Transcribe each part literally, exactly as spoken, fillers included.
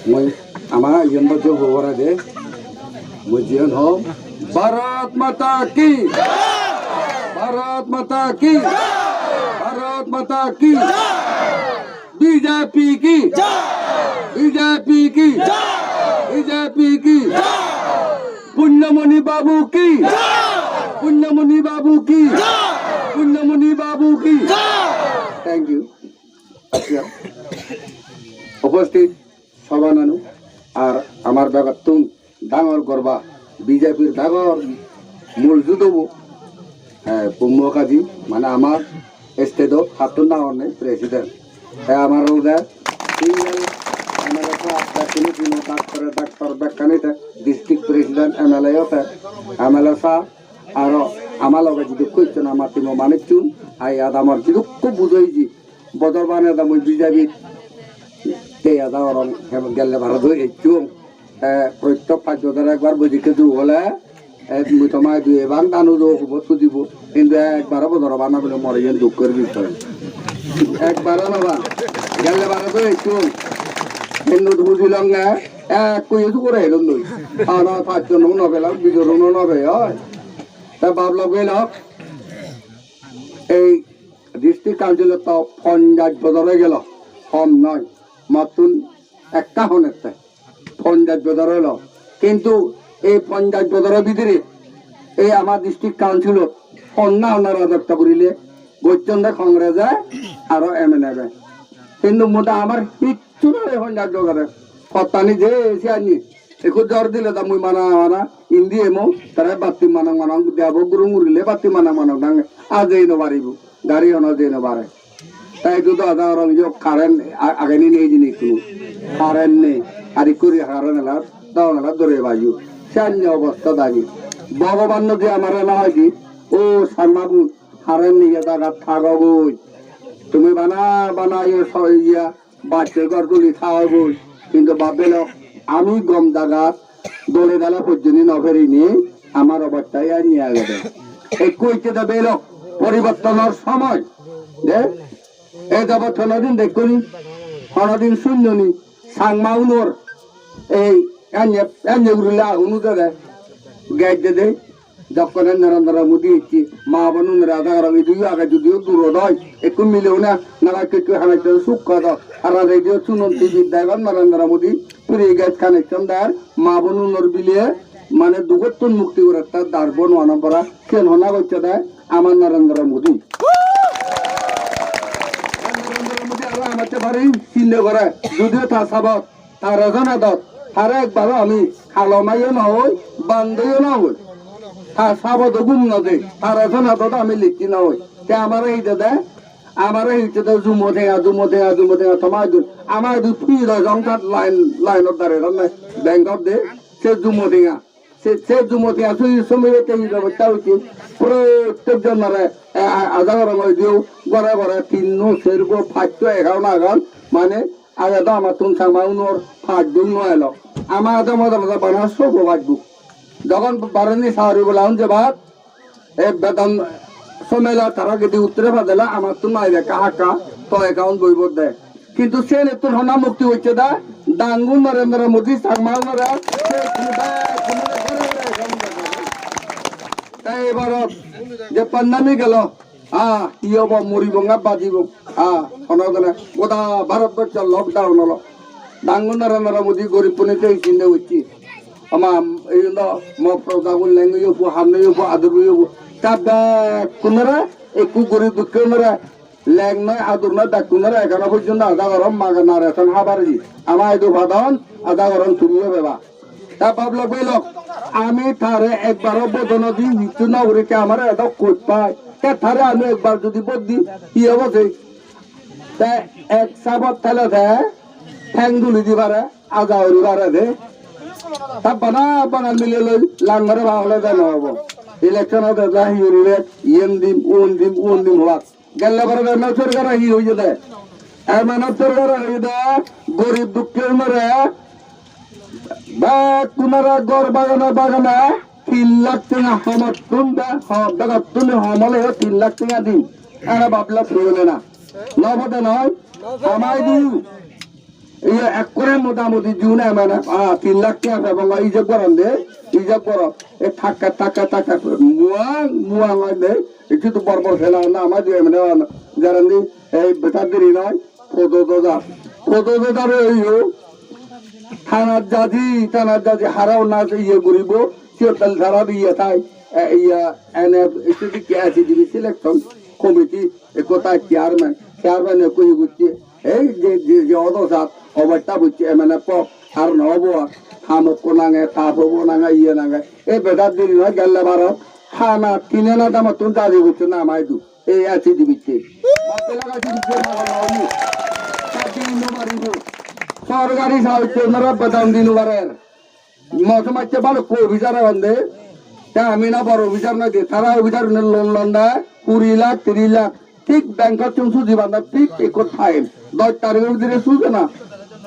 Mui ama iyen do jo hobor age. Mui jiyen hom, Bharat Mata ki! Bharat Mata ki! Bharat Mata ki! B J P ki! B J P ki! B J P ki! Punyamoni Babu ki! Punyamoni Babu ki! Punyamoni Babu ki! Thank you. আচ্ছা, উপস্থিত সভানানু, ar amar begottun dangor gorba, B J P-r dangor mul judobo, eh, Bhummo Kaji, mane amar state-ot hattun dangor nei, president. Te amar olode single M L A sahab, bekkani sino, doctor, doctor, bekkani te, district president, M L A-o te, M L A sahab, aro ama loge jidukko icchon ama timo manuchun, ai adamor jidukko bujoiji, bodol bane da mui B J P-t te ada orong, hem gelle baro do icchung. Te prottek paj bojor ekbar bojikke du ole, eh, mui tomai dui ebang dano do hubo tudibo, hintu ekbaro bodoro bana bole more iyen dukko gori bisoy. Ekbaro no ba, gelle baro do icchung. Hintu bujilonge, ekku isu gore elon doi. Ana pajjon no pela, bijoruno no pe, oi. Te bab lok belok, ei district council-ot to ponjaj bojor oi gelo, hom noi, mottun ekka honette, ponjaj bojor oi gelo. Hintu ei ponjaj bojoro bidire ei ama district council-ot honna honna rajotto gurile, gocchon de Congress-e aro M N F-e. Hintu muda amar hissu noi ponjaj bojore. Pottani je siyanni. Ekku jor dile da mui mana mana indi emo, tara batti manang manang debo gurung gurile batti manang manang dang aje no paribo, gari hono je no pare. Tai idu do ada orang yo current a-, age ni nei jini ikkunu. Current nei, ar ikku ri current ela, down ela dore bayu. Senne obosta dagi. Bhogoban no di amare na hoidi, o Sharma bu current nei ya daga thago goi. Tumi bana bana yo so iya, bacche ghor tuli thaogoi, hintu bab belok, ami gom jagat dole dale pojjoni no perinei amar obosta iyani agede. Ekku icche de belok, poribortonor somoy, de, e jabot honodin dekkoni, honodin sunnoni, Changma unor ei anye, anye gurile agun udede, gej dede, Jokkone Narendra Modi ecche, ma bonunore ada gorong, idu age judiyo durot oi, ekku mile une naga kekku hanette suk hodo. Hara radio sunon, T V degon Narendra Modi free gas connection der, ma bonunor bile mane dugottun mukti gorette dar bon wana pora, siyen honna gocche de amar Narendra Modi. Narendra Modi aro amatte bari sinde gore, judiyo ta sabot Tar ejon adot, tare ekbaro ami halo maiyo no hoi, bando yo no hoi. Tar sabodo gum no de, tar ejon adot ami litti no hoi. Te amare hi dede, amare hi dede jumo tenga, jumo tenga, jumo tenga, toma idu, ama idu piro jong tat line, line ot dare ronne, bank ot de, se jumo tenga. Se, se jumo tenga sui somiye te hi bebosta hoiche, prottek jonore, e, a, aja gorong oi diyo, gore gore tinno, serbo, paccho account agon, mane, Age do amattun Changma unor paj buk no elo. Ama ado moda moda bana sogo paj buk. Jogon bareni sagori bola un jebat, e bedon somela tara gedi uttere padela amattun nai ekka hakka to account boibot de. Kintu senittun honna mukti hocche da, dangu Narendra Modi Changma unore, se kuda, kuda, te ebarot je pandemic gelo, Ah, hi obo, moribo na bajibo? Ah, hono jone goda Bharat borcho lockdown olo. Dangu Narendra Modi gorib pune te sinde ucchi. Ama, ei do mo proja gun leng yo pu, ham yo pu, adur yo pu. Ta bekkunore, ekku gorib dukkunore, leng noi, adur noi, bekkunore, ekhono porjonto ada gorom magana ration habar ji. Ama idu padon, ada gorom tumiyo peba. Ta bab lok bhei lok, ami tare ekbaro vote no di, hissu no guri, te amare edok hoj pai. Te tare ami ekbar judi vote di, hi obo sei? Te ek sabot thele te theng duli di pare, aja uri pare de. Ta bana bana mile loi langore ba hole de no obo. Election ode ja hi uri re, yen dim, un dim, un dim hobak. Gelle bare M N F sorkare hi hoyede? M N F sorkare hoyede gorib dukki unore bekkunore ghor bagane bagane tin lakh tenga homottun be, ho-, begottun hom oleyo tin lakh tenga dim. Ene babla proyojone na. Lobode noi, hamai diyo. Iye ekkore motamoti june mane, ah, tin lakh tiya pebong, ijeb goron de, ijeb goron. E thakke, thakke, thakke, muang, muang oi de. Ichu to bor bor sela na, ama je mane, jaran di, ei betar deri noi, podo doda. Podo doda re yo. Thanat jadi, thanat jadi, hara ona iye guribo, siyot tal tara iye thai, e, iye, ene, ichu di ke asi di selection committee, ekko thai chairman, chairman ekko iye gocche. Ei je, je, je odo sat, obosta bucche, emene pop, ar no obo ar. Hamokko nange, tap obo nange, iye nange. Ei betar deri noi gelle barot, hana tine na damottun jadi bucche na amai du. Ei achi di bucche. Bappe laga di bucche na holo obo. Ta di no maribo. Sorkari sahaijjo nara bedon di no parer. Mo somajje balukko officer agonde, te ami na bor officer noi de, tara officer une loan londe, kuri lakh, tiri lakh, thik bank-ottun suji banda thik ekko time, dos tarikho bidire suje na.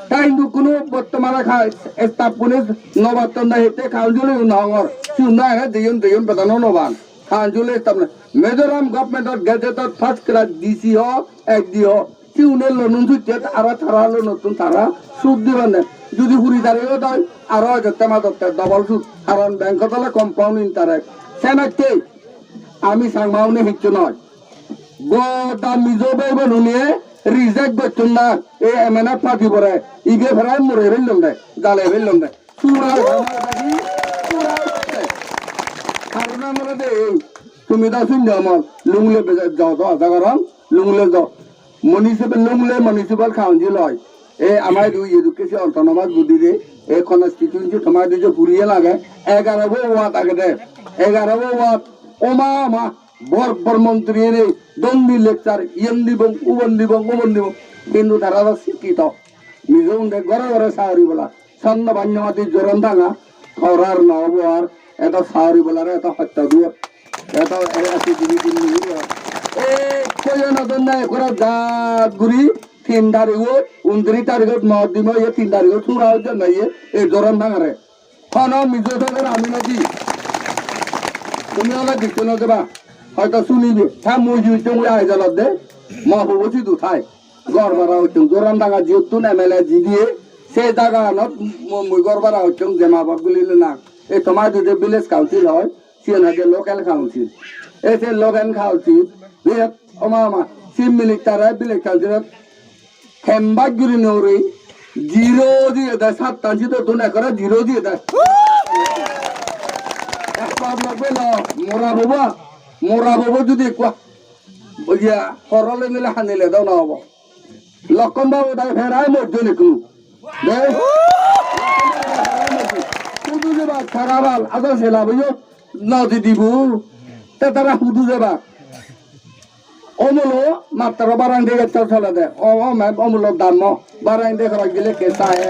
Ta hintu kuno bottomane kha-, staff kune no batton da hette council-o no hongor, sigun na ene deyon, deyon bedono no ban. Council-o staff na. Mizoram government-or gazette-ot first class D C ho, S D ho, siune loan-un sujje aro tara loan-ottun tara sud dibanne. Judi kuri tarikh oi doi, aro ejotte madotte double sud. Karon bank-ot ole compound interest. Senatte ami Changma-une hissu noi. Goda Mizo bhei bonune reject gocchon na. Ei M N F party bore. Ibe prai mure pellon de, jale pellon de. Pura, pura. Karon olode ei, tumi do sunno mon, Lunglei beje jodo aja gorong, Lunglei do. Municipal, Lunglei Municipal Council oi. E amai du education autonomous body re, e constituency tomai du je puriye lage, egaro bo ward agede, egaro bo ward, oma oma, bor bor montri ene, dondi lecture, iyen dibong, ubon dibong, ubon dibong. Hintu tara do sikkito. Mizo unde gore gore sagori bola. Sanna banya mati joron danga, torar no obo ar, eto sagori bolare eto hotta duo, eto e esi dini din ni duo. E koyo na donna ekora jat guri tin tarigot, untris tarigot, mo dimo ye tin tarigot sura hojja na ye, e joron dangare. Hono mijo thogar ami no di. Tumi ole dikto no deba. Hoito sunibe, ta mui ju jong ai jalot de, mo hubo sidu thai. Gor bara hocchong, Joran Danga jiyottun M L A jidiye, se jagaganot mu-, mui gor bara hocchong, Jemabad guli nang. Ei tomar idu je village council oi, siyen hoide local council. Ei se local council, biyot oma oma, chief minister-e village council-ot hembaj gurinei uri, zero diye de, sattan sidottun ekkore zero diye de. Ek pab logbe lo, mora bobo, mora bobo judi ekku, oye, horole nile hanile do no obo. Lokkon babu dai ferai mojjon ekku. De? Hudu jeba tarabal, aja sela boyo, nodi dibu. Te tara hudu jeba. Omulo, matro barang de geccho sole de. O, o, me, omulo dammo. Barang de khoroj gile ke sae.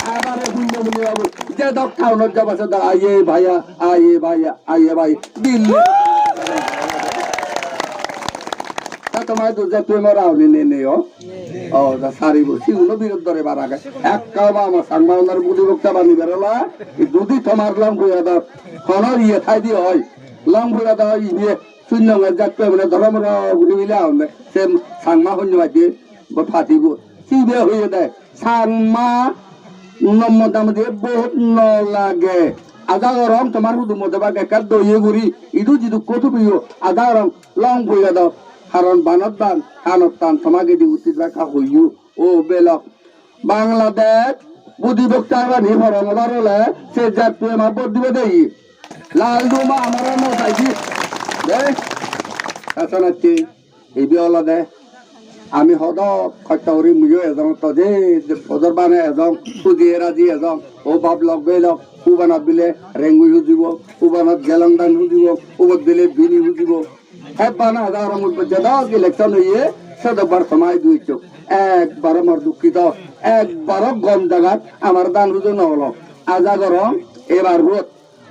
Abare hunno hunno babu. Je dok town-ot jaba se da, aye bhaiya, aye bhaiya. Aye bhai, Delhi. Ta tomar idu je tui mora uni ne ne o. O, da sari bo, siguno birod dore bar age. Ekka ba ama Changma onar budi bokta bani berola, i dudi tomar lang buya da, honor iye thai di oi. Lang buya da oi iye, sunnong e jat pe mane dhorom ro guri mile aonde. Se Changma honno aje, bo phati bo. Sibe hoye de. Changma no motamoti vote no lage. Aja gorong tomar hudu mote bak ekka doye guri. Idu jidukko tubiyo. Aja gorong long puye do. Karon banot ban, hanot tan, toma gedi utti bak ka hoyo. O belok. Bangladesh, budi bokta bani horong obar ole, se jattu ema vote dibe deyi. Lal duma amare no saidi. De? Asanatti. Ibe olode ami hodo hosto guri muiyo ejong to je, je bojor bane ejong, hudiye raji ejong, o bab lok bhei lok, hubanot bile rengui hudibo, hubanot gelong dan hudibo, ubot bile bini hudibo. Hebbana aja arong mujbo jedok election oye, sedok bar somai duichok. Ekbar mor dukkito, ekbaro gom jagat amar dan hudu no olo. Aja gorong ebar vote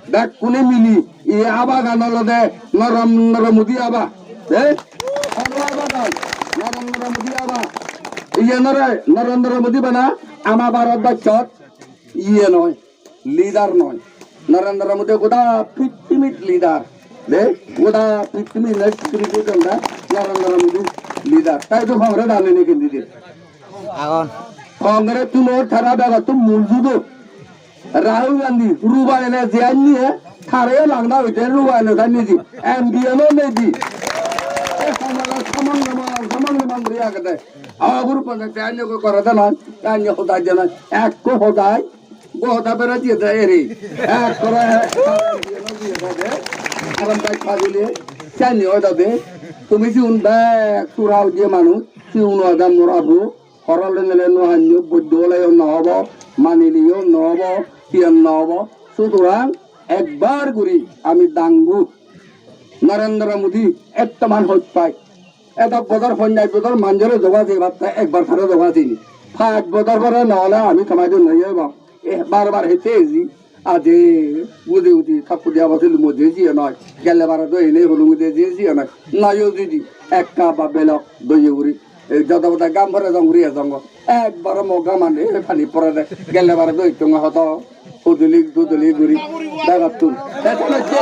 bekkune mili, ei abagan olode Narendra Modi aba. De? Hono abagan? Narendra Modi aba. Iye nore, Narendra Modi bana ama Bharat borchot iye noi, leader noi. Narendra Modi goda pittimit leader. De? Goda pittimit leader, Narendra Modi leader. Tai to Congress dale ne candidate. Agon. Congress-unor tara begottun mul judo. Rahul Gandhi, Ruba ene je anni, eh, tare langda hoite Ruba ene sanni di. M P-o no nei di. Eh, samang, samang, samang, samang guri agede. Agur pande te anni ko kore de noi, te anni hodai de noi. Ekko hodai, go hoda bera diye de eri. Ekkore, aram bai pagile, sanni hoda de. Tumi siun bek sura uje manuj, siun hoda mora bu. Horole nele no hanyo, boiddo oleyo no obo, manileyo no obo, siyan no obo. Sutorang ekbar guri ami dangu Narendra Modi ettoman hoj pai. Edo bodor, ponjaj bodor manjore joga je batte ekbar tare joga jini. Pach bodor pore no ole ami tomai do no yebo. Eh, bar bar hete eji. Aje, udi udi, thappu diya bosili mo je jiye noi. Gelle bare do ene hulung de je jiye noi. Nayo judi ekka ba belok doye guri. Ei joda boda gam pore jong guri ejong. Ekbar mo gaman e pani pore de. Gelle bare do itunga hodo. Huduli, duduli guri. Dagattun. Eta na je.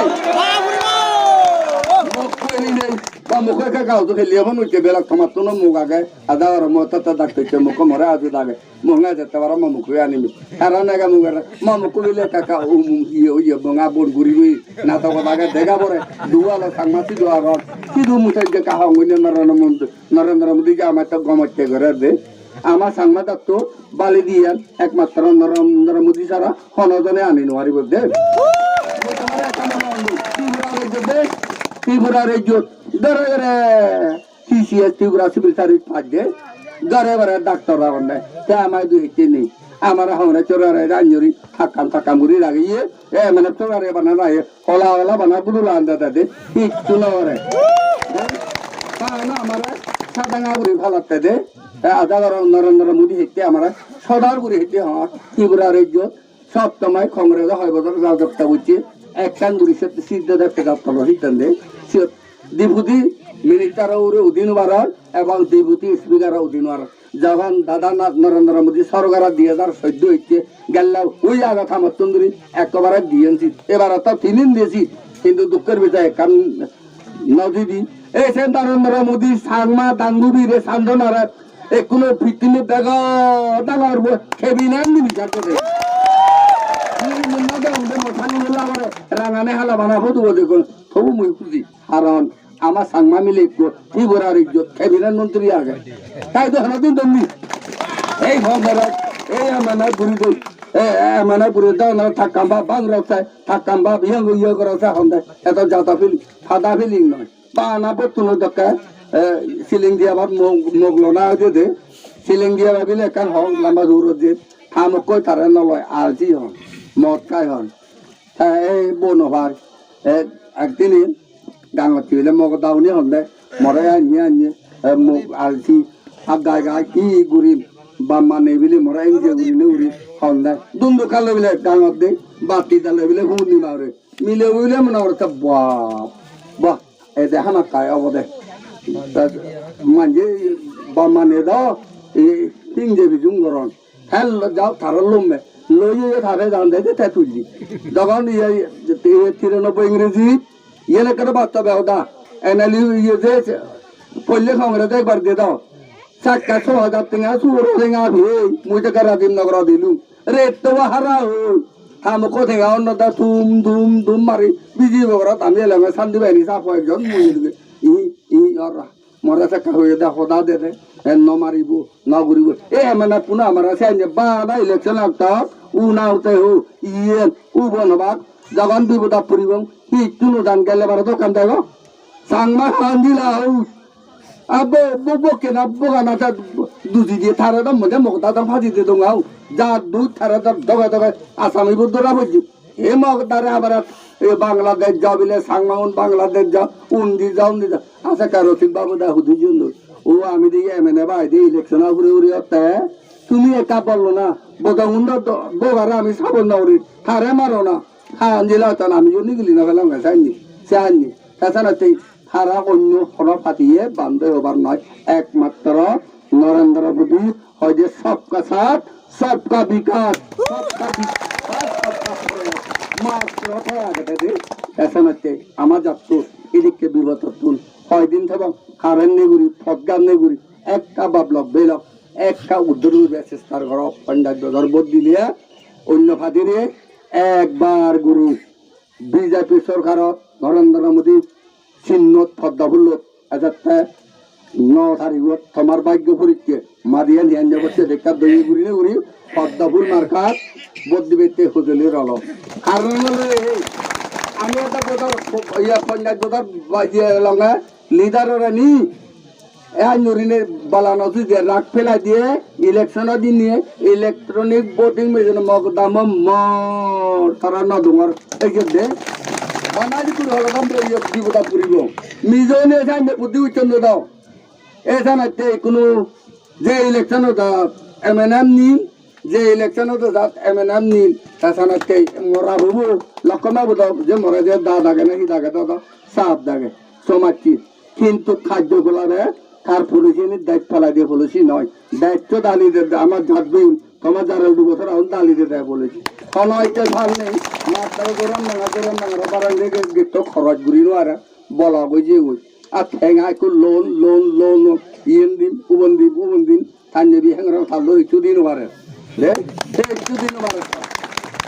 Mokko eni nei. Ba mokko ekka gau do kheli hon utte belok tomattun mok age. Ada aro mo tata dakte mokko more aju dage. Monga jette bara mamukku animi. Tara nega mugara mamukku bile kaka um um iye iye monga bon guri guri. Nato ko baga dega bore. Dualo sangma sidu agon. Sidu musai je kaha ngone Narendra Modi, Narendra Modi je ama to gomotte gore de. Ama sangma datto bali diyan ekmatro Narendra Modi sara hono jone ani no paribo de. Tripura rejjo de, Tripura rejjo dore dore. T C S Tripura Civil Service pajje, gare gare doctor agonde. Te amai du hitte nei. Amare hongre chorare ranjori hakkam takkam guri ragiye. E mane chorare bana ragiye. Hola hola bana budula ande de. Hittu no gore. Tara amare sadanga guri phalatte de. E ada goro Narendra Modi hitte amare sodar guri hitte hongor. Tripura rejjo Sottomai Congress-e hoi bojor rajotto gocche, ekkan guri se-, seat de de pedar tolo seat de, siyot deputy minister-o ugure udi no paron ebong deputy speaker-o udi no paron. Jogon dada Na-, Narendra Modi sorkar di hajar soddo ecche, gelle ui aga tamottun duri ekkobare diyen seat. Ebare to tinin diye seat, hintu dukkhor bisoy ekkan no jidi. Ei se Narendra Modi Changma Dangubi re Sandonare ekkuno pittini bego dangor bo cabinet minister gode. Mui munna de unde mo sani mulla gore rangane hala bana photo bo dekon. Tobu mui huji. Karon ama Changma mile ekko Tripura rejjot cabinet montri age. Tai do hono din donni. Ei hon dara, ei amana guri doi. Ei amana guri doi na takkamba bang rok sai, takkamba biyang yo gora sa honde. Eto jata fil, hada feeling noi. Bana bottuno dokke, eh, siling diya bap mog, mog lona oide de. Siling diya bap bile ekkan hok lamba dur oide. Hamokkoi tare no loi, alsi hon, mod khai hon. Ta ei bo no pai. Eh, ekdini gangot bile mog dauni honde. More anye anye, eh, mog alsi. Ar gai gai hi guri, bamma nei bile more enjoy guri ne guri honde. Dundu kalo bile gangot de, batti dale bile huni mare. Mile bile mone gore ta bap, bah, ede hamakkai obode. Ta manje bamma nei do, e, hinje bijung goron. Hel jao taro lomme. Loye tare jande je te tulli. Dogon iye, iye tiranoboi Ingreji, iyen ekkere bastobe hoda. N L U iye je poille Congress ekbar de do. Sakka so hajar tenga, suro tenga pei, mui te Radip Nogorot dilung. Rate to ba hara oi. Hamokkoi tenga onno da thum thum thum mari. B J P gorot ami elonge santi bahini sa hoyekjon mui edige. I, i, or. More sakka hoye da hoda de de. En no maribo, no guribo. E M N F-uno amare senne bana election oktot. Una ute ho. Iyen. Ubo no bak. Jogon bipodot puribong. Hissu no jan gelle bare dokken dego. Changma handila house. Abo bo bokke na bogana ta duji diye tare do mode mok dadam phaji de dong au. Ja du tare do doge doge asami bo dora bojje. E mok dare abar e Bangladesh ja bile Changma un Bangladesh ja undi ja undi ja. Asa karo thik babu da hudu jundu. O ami de M N F bai de election a hure hure otte. Tumi ekka bollo na. Bodong un do bogare ami sabon na uri. Tare maro na. Ha, Angela, ton ami yo nigili no pelong, sanni, sanni. Tasana te, tara onno hono party-ye bande hobar noi. Ekmatro Narendra Modi hoide sabka saath, sabka vikas, sabka vikas, sabka proyas. Matro te agede de, tasana te, ama jatto, idikke bipodottun. Hoidin thebo, current nei guri, podgat nei guri, ekka bablok belok. ekka uddur guribar chesta goro, ponjaj bojor vote dile onno party-re ekbar guri B J P sorkarot Narendra Modi sinnot podda phullot ejatte no tarigot tomar bhagyo porikke, madiyan hiyan jabo se dekka doye gurine guri podda phul markat vote dibette hojoli rolo. Karon ole ei, ami ekka bojor, iya, ponjaj bojor baji elonge leader-ore ni, e anjurine bala no suje, rag pelai diye, election-o dinne electronic voting machine-o mok damo mor, tara no dungor, ei je de. Bana di kuri holo dam de, iyo bipoda puribo. Mijo ne sanne buddhi uchchon do dao. E sanatte ikkunu je election-o da M N F ni, je election-o da M N F ni, ta sanatte mora bubu, lokkon babu do, je mora je da dage na hi dage do do, sap dage, somajchi. Kintu kajjo golabe tar policy ni dej palai diye policy noi. Dej to dali de, de, amar jat bhei, tomar jara udu bosor agun dali de de policy. Hono ikke sal nei, master gorom nanga, gorom nanga, barang de ge, ge to khoroj guri no are, bolok oi jeyegoi. Ar tenga ekku loan, loan, loan, loan, iyen dim, ubon dim, ubon dim, tanne bi hengrong sallo hissu di no pare. De, se hissu di no pare.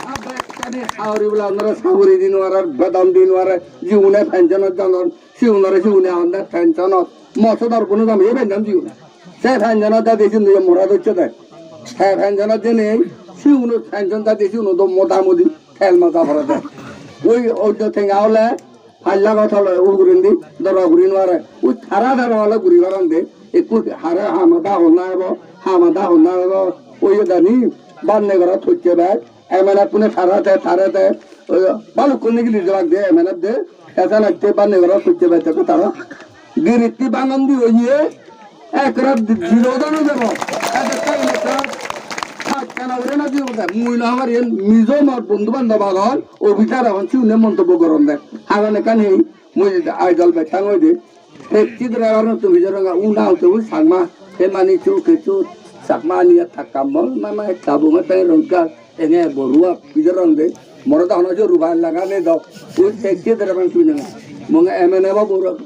A bekkani sagori bola onore sagori di no pare, bedon di no pare, jigune pension-ot jadon, sigunore sigune agonde pension-ot. Mo sodor bunu jami pension jigune. Se pension-ot jade sigun mora docche de. Se pension-ot jene, sigun pension jade sigun do motamudi tel moja pore de. Oi, oi do tenga ole, pach lakh tole ugurendi doro guri no pare. Ui tara tara ole guri paron de. Ekku hare hamada honna ebo, hamada honna ebo. Ui dani banne gora thocche bek. M N F pune tara te, tara te. Ui balukkun nigili jebak de M N F de. Esan atte banne gora thocche bek de tara. Giritti bangon di oye. Ekkore di-, dilo dano debo. Ede ekka ele ekka. Pachchana ure na dibo de. Mui na amar yen Mizo mor bondhu bandhob agon. Officer agon siune montobbo goron de. Hagan ekkan hei. Mui idol bettang oi de. Taxi driver-un tumi jorong, una auto un Changma, he mani chu ke chu Changma ani ya thakka mol mama ekka bunga tai rongka, enge borua pijorong de, moro da hono joru ba laga ne do, un taxi driver tumi na, monga M N F ba boro,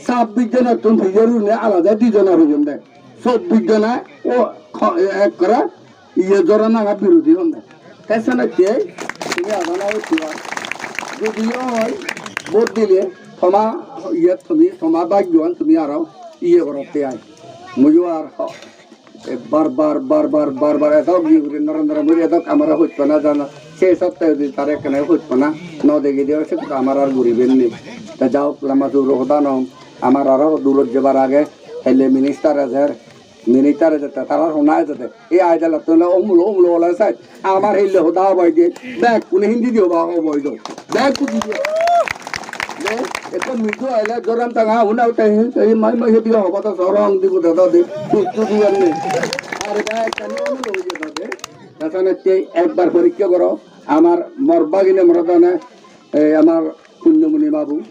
sabbish jona tun pijorune alada di jona hoyon de, sabbish jona o kho-, ekkora iye jora naga birodhi honde. Te senotte tumi adana uttwa. Jodi oi vote dile toma iye tumi toma bhagyoan tumi aro iye gorotte ai. Mujo ar ho-, e bar bar, bar bar, bar bar edok iye guri Narendra Modi edok amara hojpana jana. Se sotte jodi tare ekkene hojpana no degi de se amar ar guriben ni. Te jaok lamba suro hoda no amar aro durot jebar age helle minister ejer. Minister jete tarar hona jete. Ei aidala tole omulo omulo ola sai. Amar hille hoda obo ide. Bekkune Hindi di hoba obo ido. Bekkune di. De, ekko mijo aile joram tanga huna utai. Ei mai mai hedi hoba to sorong di buda do de. Kuchu di anne. Are bekkune omulo oye do de. Tasane te ekbar porikka goro. Amar mor bagine mor dane, ei amar Punyomoni babu.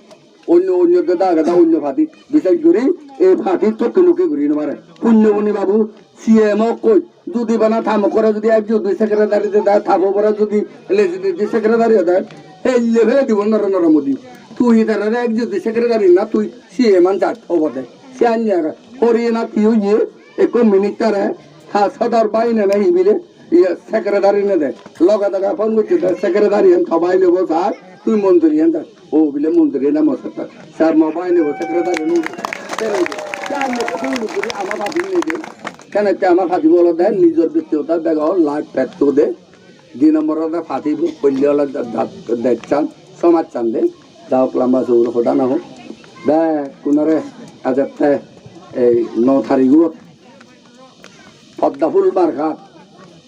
Onyo, onyo de dage da onyo party. Bishes guri ei party tokki nukki guri no pare. Punyomoni babu C M okkoi. Judi bana tamo kore judi executive secretary de da, tamo kore judi legislative secretary de, helle fele dibo Narendra Modi. Tui tarare executive secretary na tui C M an jat obode. Siyan ni aga. Hori na ki oye, ekko minister e, ha sodor bahini na hi bile, iye secretary ne de. Loge loge phone gocche de secretary an to bahini bo sir, tui montri an jat. O bile montri na mo sir. Sir mo bahini bo secretary nu. Sir mo phone gocche de ama party ne de. Kene te ama party bolo de nijor bektigoto bego life pet to de. Di nombor ode party bo poille ole da-, da-, dejchan, somajchan de. Jaok lamba suguro hoda na ho. Bekkunore ajette ei no tarigot podda phul markat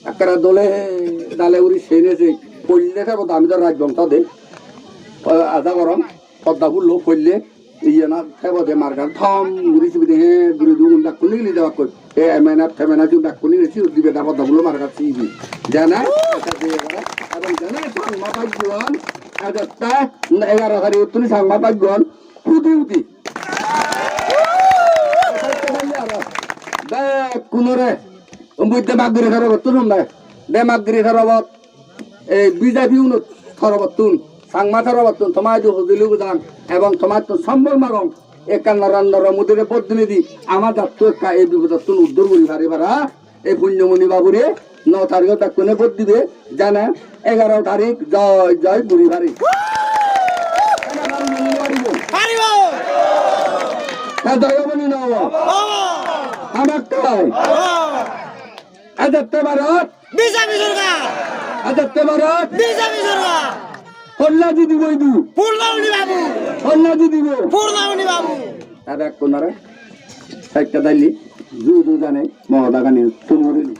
ekkere dole dale uri sene se poille thebo, ami do rajbongso de. O, aja gorom podda phullo poille iye na thebo de markat thom guri sibe de he guri dugun bekkun nigili jabakkoi. E M N F temen F ju bekkun nigili siyot dibe da podda phullo markat sibe. Jana, ata de gora, ata jana Changma bhagyoan, ajette egaro tarikh tuni Changma bhagyoan, hudi hudi. Bekkunore, umbui Demagiri torobottun honde. Demagiri torobot, ei B J P unot torobottun, Changma torobottun, toma idu hojoli gojang, ebong tomattun sombol magong, ekka Narendra Modire vote dinei di, ama jatto ekka ei bipodottun uddur guri pari para. Ei Punyomoni babure no tarigot bekkune vote dibe, jana egaro tarik joy joy guri pari. Paribo. Ta joy obo ni no obo? Obo. Hamakkai. Obo. Ajette Bharot. Bijepi sorkar. Ajette Bharot. Bijepi sorkar. Holla jidibo idu? Purnamoni babu. Holla jidibo? Purnamoni babu. Ar ekkunore ekka daili ju ju jane Mahatma Gandhi tun horini.